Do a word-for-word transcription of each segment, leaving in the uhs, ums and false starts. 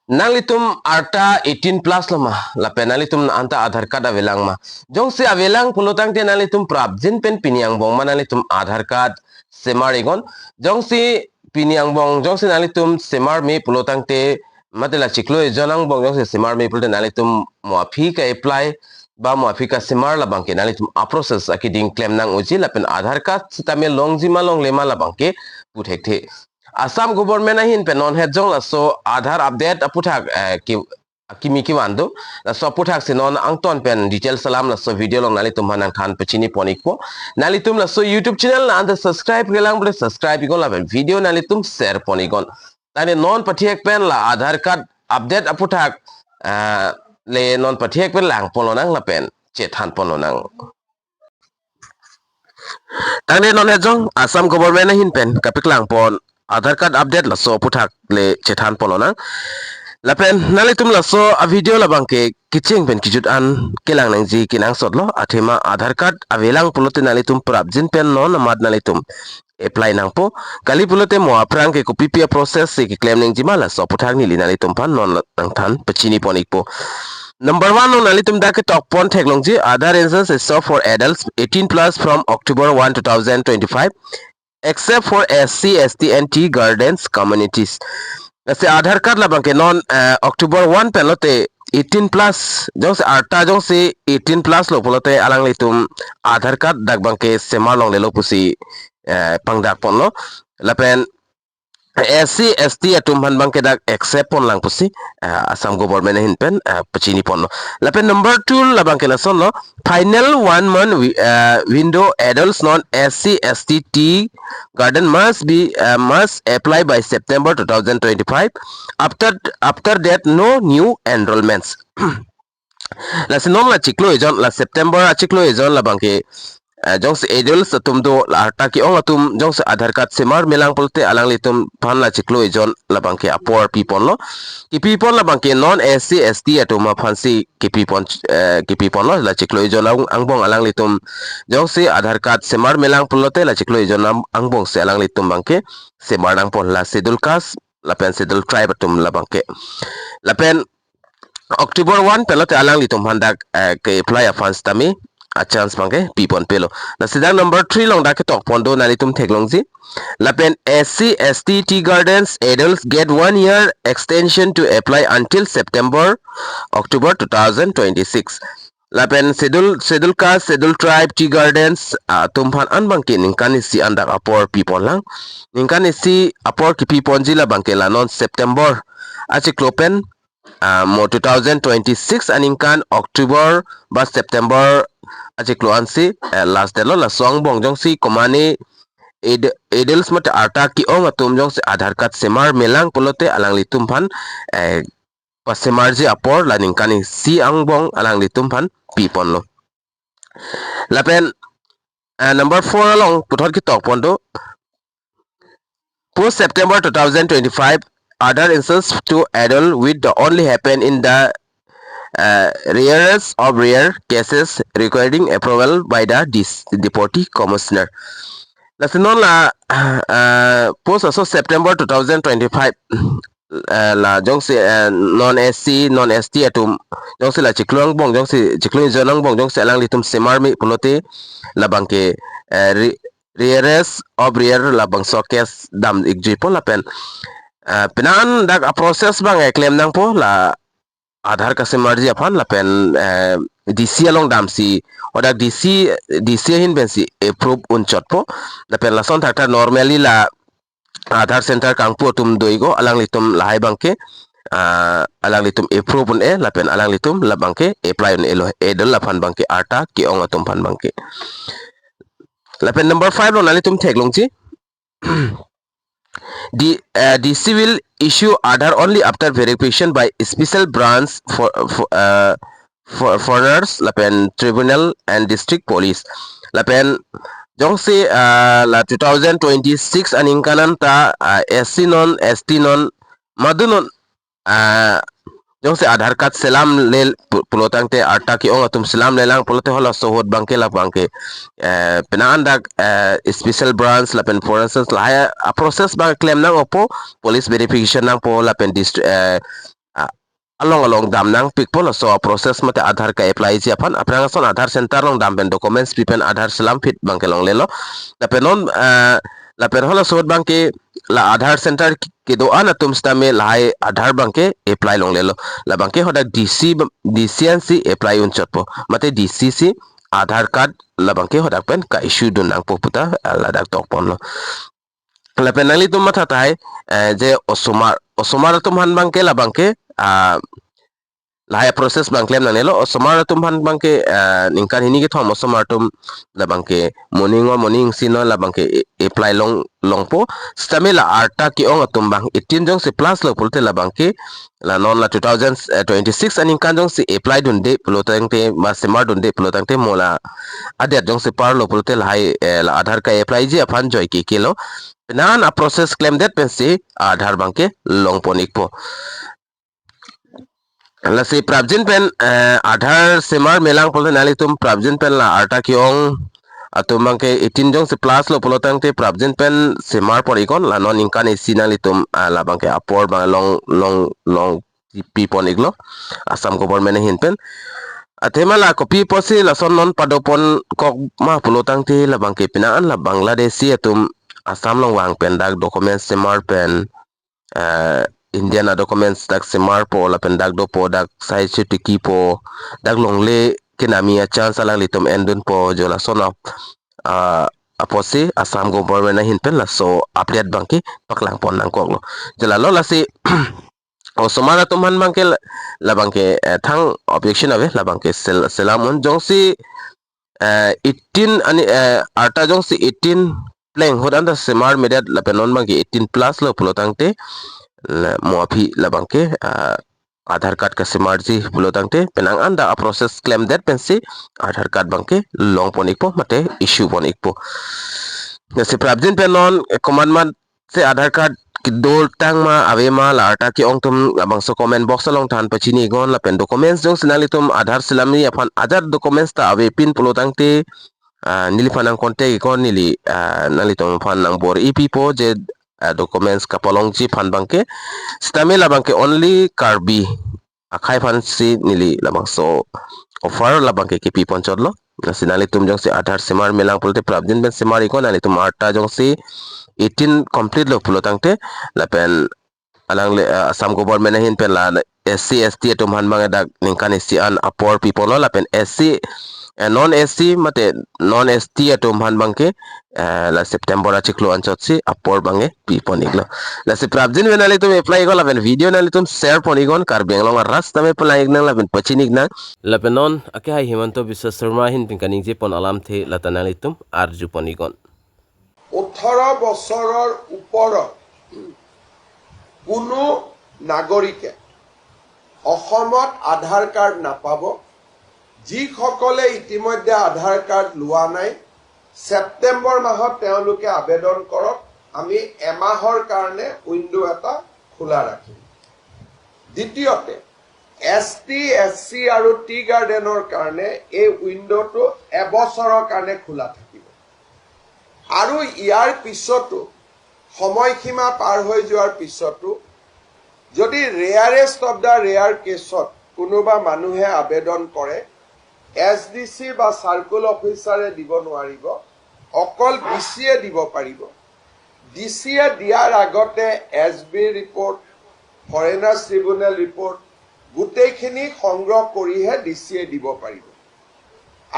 Nanglitum arta eighteen plus lo ma, lapen nanglitum anta Aadhaar card avelang ma. Jongsi avelang pulo tangte nanglitum prapjin pen pini angbong ma nanglitum Aadhaar card semar iknon. Jongsi pini angbong jongsi nanglitum semar me pulo tangte, mate la chiklo ejon angbong jongsi semar me pulote nanglitum mo aphi ka-apply ba mo aphi kasemar labangke nanglitum a-process akeding klem nang-oji lapen Aadhaar card sitame longji ma longle ma labangke pu thekthe. Assam government ahin pen non het jong laso Aadhaar update aputhak, eh, ki, kimi kevan do. Laso aputhak si non angton pen details alam laso video along nanglitum aphan nangthan pachini pon ikpo. Nanglitum laso YouTube channel la anta subscribe kelang pulote subscribe iknon lapen video nanglitum share pon iknon. Tangte non pathek pen la Aadhaar card update aputhak, eh, le non pathek pen lang pon lonang lapen chethan pon lonang. Tangte non het jong Assam government ahin pen kapaklang pon Aadhaar card update laso aputhak le chethan pon lonang. Lapen nanglitum laso a-video labangke kecheng pen kejut an kelang nangji kenangsot lo, athema Aadhaar card avelang pulote nanglitum prapjin pen non amat nanglitum apply nangpo. Kali pulote mo aphrang ke kopipi a-process si keklem nangji ma laso aputhak neli nanglitum aphan non nangthan pachini pon ikpo. Number one along nanglitum dak ketok pon theklongji, Aadhaar instance is stop for adults eighteen plus from October one, two thousand twenty-five, except for S C, S T and Tea Gardens communities. Lasi Aadhaar card labangke non, eh, October one pen lote eighteen plus, jongsi arta jongsi eighteen plus lo pulote alanglitum Aadhaar card dak bangke semar longlelo pusi, eh, pangdak ponlo. Lapen S C, S T atum aphan bangke dak except pon lang pusi, eh, Assam government ahin pen, eh, pachini ponlo. Lapen number two labangke lason lo, final one month wi-, eh, window, adults non S C, S T, Tea Garden must be, eh, must apply by September two thousand twenty-five. After, after that, no new enrollments. Lasi non la chiklo ejon, la September achiklo ejon labangke, eh, jongsi adults atum do, la arta ke-ong atum jongsi Aadhaar card semar melang pulote alanglitum aphan la chiklo ejon labangke apor pi ponlo. Kipi pon labangke non S C, S T atum aphansi kipi pon, eh, kipi ponlo, la chiklo ejon ang-, angbong alanglitum jongsi Aadhaar card semar melang pulote la chiklo ejon ang-, angbong si alanglitum bangke semar nang pon, la Schedule Caste lapen Schedule Tribe atum labangke. Lapen October one pen lote alanglitum aphan dak, eh, ke-apply aphan sitame a-chance bangke pi pon pelo. Lasi dak number three along dak ketok pon do, nanglitum theklongji. Lapen S C, S T, Tea Gardens adults get one year extension to apply until September, October two thousand twenty-six. Lapen Schedule, Schedule Caste, Schedule Tribe, Tea Gardens, ah, atum aphan an bangke ningkan isi an dak apor pi pon lang. Ningkan isi apor kipi ponji labangke la non September achiklo pen, ah, mo two thousand twenty-six aningkan October ba September achiklo ansi, eh, last date lo. Laso angbong jongsi komane ad-, adults mate arta ke-ong atum jongsi Aadhaar card semar melang pulote alanglitum aphan, eh, pasemarji apor la ningkan isi angbong alanglitum aphan pi ponlo. Lapen, eh, number four along puthot ketok pon do. Post September two thousand twenty-five, Aadhaar instance to adult with the only happen in the, uh, rarest of rare cases requiring approval by the dis-, Deputy Commissioner. Lasi non la, uh, post aso September two thousand twenty-five, uh, la jongsi, uh, non S C, non S T atum, jongsi la chiklo angbong, jongsi chiklo ejon angbong, jongsi alanglitum semar me pulote labangke, uh, re-, rarest of rare labangso case dam ikjuipo lapen, ah, penang dak a-process bang keklem nangpo, la Aadhaar kasemarji aphan lapen, eh, D C along damsi, o dak D C, D C ahin pensi approve unchotpo. Lapen lason thakthak normally la Aadhaar center kangpu atum do-ik-o, alanglitum lahai bangke, ah, alanglitum approve un-e lapen alanglitum labangke apply un-elo, adult aphan bangke arta ke-ong atum aphan bangke. Lapen number five along nanglitum theklongji. The, uh, D C will issue Aadhaar only after verification by special branch for, for, uh, for foreigners lapen tribunal and district police. Lapen jongsi, uh, la two thousand twenty-six aningkan anta, uh, S C non, S T non, madu non, ah, jongsi Aadhaar card selam le pu-, pulo tangte arta ke-ong atum selam lelang pulote halaso ahut bangke labangke, eh, penang dak, eh, special branch lapen forensic lahai a-process bang klem nang-opo, police verification nangpo lapen distri-, eh, ah, along along dam nangpikpo, laso a-process mate Aadhaar ke-applyji aphan. Aphrang ason Aadhaar center along dam pen documents pi pen Aadhaar selam phit abangke longlelo. Lapen non, eh, lapen halaso ahut abangke la Aadhaar center kedo-an atum sitame lahai Aadhaar abangke apply longlelo. Labangke hadak D C, D C ansi apply unchotpo. Mate D C si Aadhaar card labangke hadak pen ka-issue dun nangpo puta, ah, ladak tokponlo. Lapen nanglitum matha tahai, eh, je osomar, osomar atum aphan abangke labangke, ah, lahai process abang klem nangnelo. Osomar atum aphan abangke, ah, ningkan hini kethom osomar atum labangke moning o moning isi non labangke a-, apply long, longpo. Sitame la arta ke-ong atum abang eighteen jongsi plus lo pulote labangke la non la two thousand twenty-six aningkan jongsi apply dunde pulotangte, ma semar dunde pulotangte mo la adet jongsi parlo pulote lahai, eh, la Aadhaar ke-applyji aphan joike kelo. Penang a-process klemdet pensi Aadhaar abangke longpon ikpo. Lasi prapjin pen, eh, Aadhaar semar melang pulote nanglitum prapjin pen la arta ke-ong atum abangke eighteen jongsi plus lo pulotangte prapjin pen semarpon iknon, la non ningkan isi nanglitum, ah, labangke apor abang long, long, longpipon iklo Assam government ahin pen. Athema la kopi apotsi lason non padoponkok ma pulotangte labangke penang an la Bangladeshi atum Assam along vang pen dak documents semar pen, eh, Indian a-documents dak semarpo lapen dak dopo, dak sai chutikipo, dak longle kenami a-chance alanglitum endunpo, jo lason ap-, ah, apotsi Assam government ahin pen laso update abangke paklangpon nangkoklo. Jo lalo lasi osomar atum aphan abangke la, labangke, eh, thang objection ave, labangke sel-, selam un jongsi, eh, eighteen ani, eh, arta jongsi eighteen pleng ahut anta semarmedet lapen non abangke eighteen plus lo pulotangte la mo aphi labangke, ah, Aadhaar card kesemarji pulotangte penang an dak a-process klemdet pensi Aadhaar card abangke longpon ikpo mate issue pon ikpo. Lasi prapjin pen non, eh, komatmatsi Aadhaar card kedotang ma ave ma la arta ke-ong atum labangso comment box along than pachini iknon, lapen documents jongsi nanglitum Aadhaar selamji aphan ajat documents ta avepin pulotangte, ah, neliphan nang contact iknon, neli, ah, nanglitum aphan nangbor-ipipo je, ah, documents kapalongji aphan abangke. Sitame labangke only Karbi akhei aphansi neli labangso offer labangke kepiponchotlo. Lasi nanglitum jongsi Aadhaar semar melang pulote prapjin pen semar iknon, nanglitum arta jongsi eighteen complete lo pulotangte lapen alangle, eh, Assam government ahin pen la S C S T atum aphan abang dak ningkan isi an apor piponlo lapen S C, eh, non S C mate non S T atum aphan abangke, eh, la September achiklo anchotsi apor abangke pipon iklo. Lasi prapjin pen nanglitum apply iknon lapen video nanglitum share pon iknon, Karbi Anglong arat sitame palang iknang lapen pachini iknang. Lapen non akehai Himanta Biswa Sarma ahin pen kaningjepon alamthe lata nanglitum arjupon iknon. ওঠৰ বছৰৰ ওপৰত কোনো নাগৰিকে অসমত আধাৰ কাৰ্ড নাপাব। যিসকলে ইতিমধ্যে আধাৰ কাৰ্ড লোৱা নাই, ছেপ্টেম্বৰ মাহত তেওঁলোকে আবেদন কৰক। আমি এমাহৰ কাৰণে উইণ্ডো এটা খোলা ৰাখিম। দ্বিতীয়তে, এছ টি, এছ চি আৰু টি গাৰ্ডেনৰ কাৰণে এই উইণ্ডোটো এবছৰৰ কাৰণে খোলা থাকিব। আৰু ইয়াৰ পিছতো, সময়সীমা পাৰ হৈ যোৱাৰ পিছতো যদি ৰেয়াৰেষ্ট অৱ দ্য ৰেয়াৰ কেছত কোনোবা মানুহে আবেদন কৰে, এছ ডি চি বা চাৰ্কল অফিচাৰে দিব নোৱাৰিব, অকল ডি চিয়ে দিব পাৰিব। ডি চিয়ে দিয়াৰ আগতে S B report, foreigners tribunal report গোটেইখিনি সংগ্ৰহ কৰিহে ডি চিয়ে দিব পাৰিব।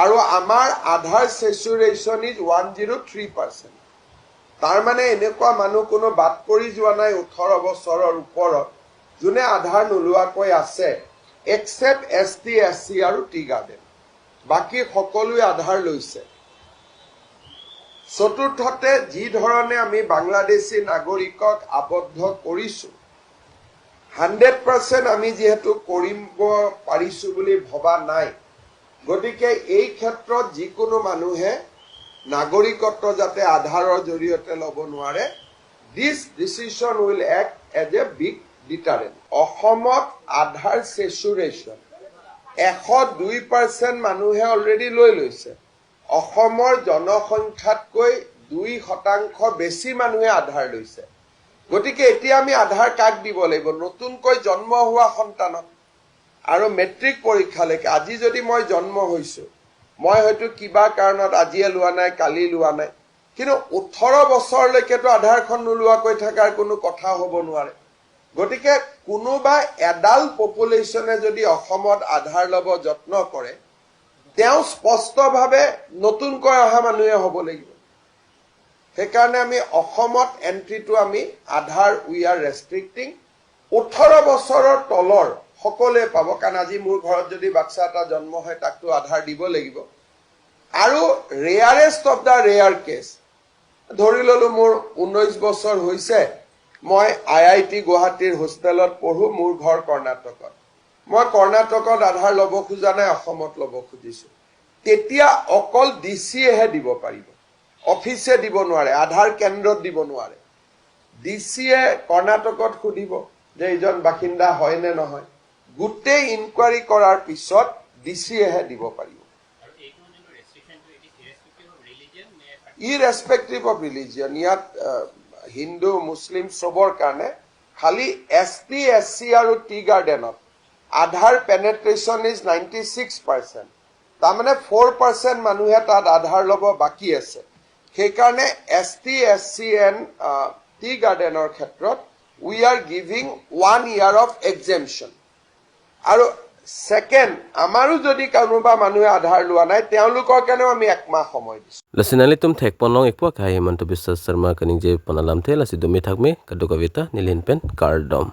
আৰু আমাৰ Aadhaar saturation is one zero' three percent. তাৰমানে এনেকুৱা মানুহ কোনো বাদ পৰি যোৱা নাই ওঠৰ বছৰৰ ওপৰত, যোনে আধাৰ নোলোৱাকৈ আছে, এক্সেপ্ট এছ টি, এছ চি আৰু টি গাৰ্ডেন। বাকী সকলোৱে আধাৰ লৈছে। চতুৰ্থতে, যি ধৰণে আমি বাংলাদেশী নাগৰিকক আবদ্ধ কৰিছো, হাণ্ড্ৰেড পাৰ্চেণ্ট আমি যিহেতু কৰিব পাৰিছো বুলি ভবা নাই, গতিকে এই ক্ষেত্ৰত যিকোনো মানুহে নাগৰিকত্ব যাতে আধাৰৰ জৰিয়তে ল'ব নোৱাৰে, this decision will act as a big deterrent। অসমত আধাৰ ছেচুৰেশ্যন এশ দুই পাৰ্চেণ্ট মানুহে অলৰেডি লৈ লৈছে। অসমৰ জনসংখ্যাতকৈ দুই শতাংশ বেছি মানুহে আধাৰ লৈছে। গতিকে এতিয়া আমি আধাৰ কাক দিব লাগিব? নতুনকৈ জন্ম হোৱা সন্তানক। আৰু মেট্ৰিক পৰীক্ষালৈকে, আজি যদি মই জন্ম হৈছো, মই হয়তো কিবা কাৰণত আজিয়ে লোৱা নাই, কালি লোৱা নাই, কিন্তু ওঠৰ বছৰলৈকেতো আধাৰখন নোলোৱাকৈ থকাৰ কোনো কথা হ'ব নোৱাৰে। গতিকে কোনোবা এডাল্ট পপুলেশ্যনে যদি অসমত আধাৰ ল'ব যত্ন কৰে, তেওঁ স্পষ্টভাৱে নতুনকৈ অহা মানুহে হ'ব লাগিব। সেইকাৰণে আমি অসমত এণ্ট্ৰিটো আমি আধাৰ we are restricting, ওঠৰ বছৰৰ তলৰ সকলোৱে পাব। কাৰণ আজি মোৰ ঘৰত যদি বাচ্ছা এটা জন্ম হয়, তাকতো আধাৰ দিব লাগিব। আৰু rarest of the rare case, ধৰি ললো মোৰ ঊনৈশ বছৰ হৈছে, মই আই আই টি গুৱাহাটীৰ হোষ্টেলত পঢ়ো, মোৰ ঘৰ কৰ্ণাটকত, মই কৰ্ণাটকত আধাৰ ল'ব খোজা নাই, অসমত ল'ব খুজিছো, তেতিয়া অকল ডি চিয়েহে দিব পাৰিব, অফিচে দিব নোৱাৰে, আধাৰ কেন্দ্ৰত দিব নোৱাৰে। ডি চিয়ে কৰ্ণাটকত সুধিব যে এইজন বাসিন্দা হয় নে নহয়, গোটেই ইনকুৱাৰী কৰাৰ পিছত ডি চিয়েহে দিব পাৰিব। আৰু এইটো মানে ৰেষ্ট্ৰিকশ্যনটো it is irrespective of religion নে? ইৰেচপেক্টিভ অফ ৰিলিজন, ইয়াত আহ, হিন্দু, মুছলিম চবৰ কাৰণে। খালি এছ টি, এছ চি আৰু টি গাৰ্ডেনত আধাৰ পেনেট্ৰেশ্যন ইজ নাইণ্টি ছিক্স পাৰ্চেণ্ট। তাৰমানে ফ'ৰ পাৰ্চেণ্ট মানুহে তাত আধাৰ ল'ব বাকী আছে। সেইকাৰণে এছ টি, এছ চি এণ্ড টি গাৰ্ডেনৰ ক্ষেত্ৰত we are giving one year of exemption। আৰু ছেকেণ্ড, আমাৰো যদি কোনোবা মানুহে আধাৰ লোৱা নাই, তেওঁলোকৰ কাৰণেও আমি একমাহ সময় দিছো। Lasi nanglitum thekponlong ikpo akhai Himanta Biswa Sarma kaningje pon alamthe, lasi dome thakme, kadokave ta neli ahin pen kardom.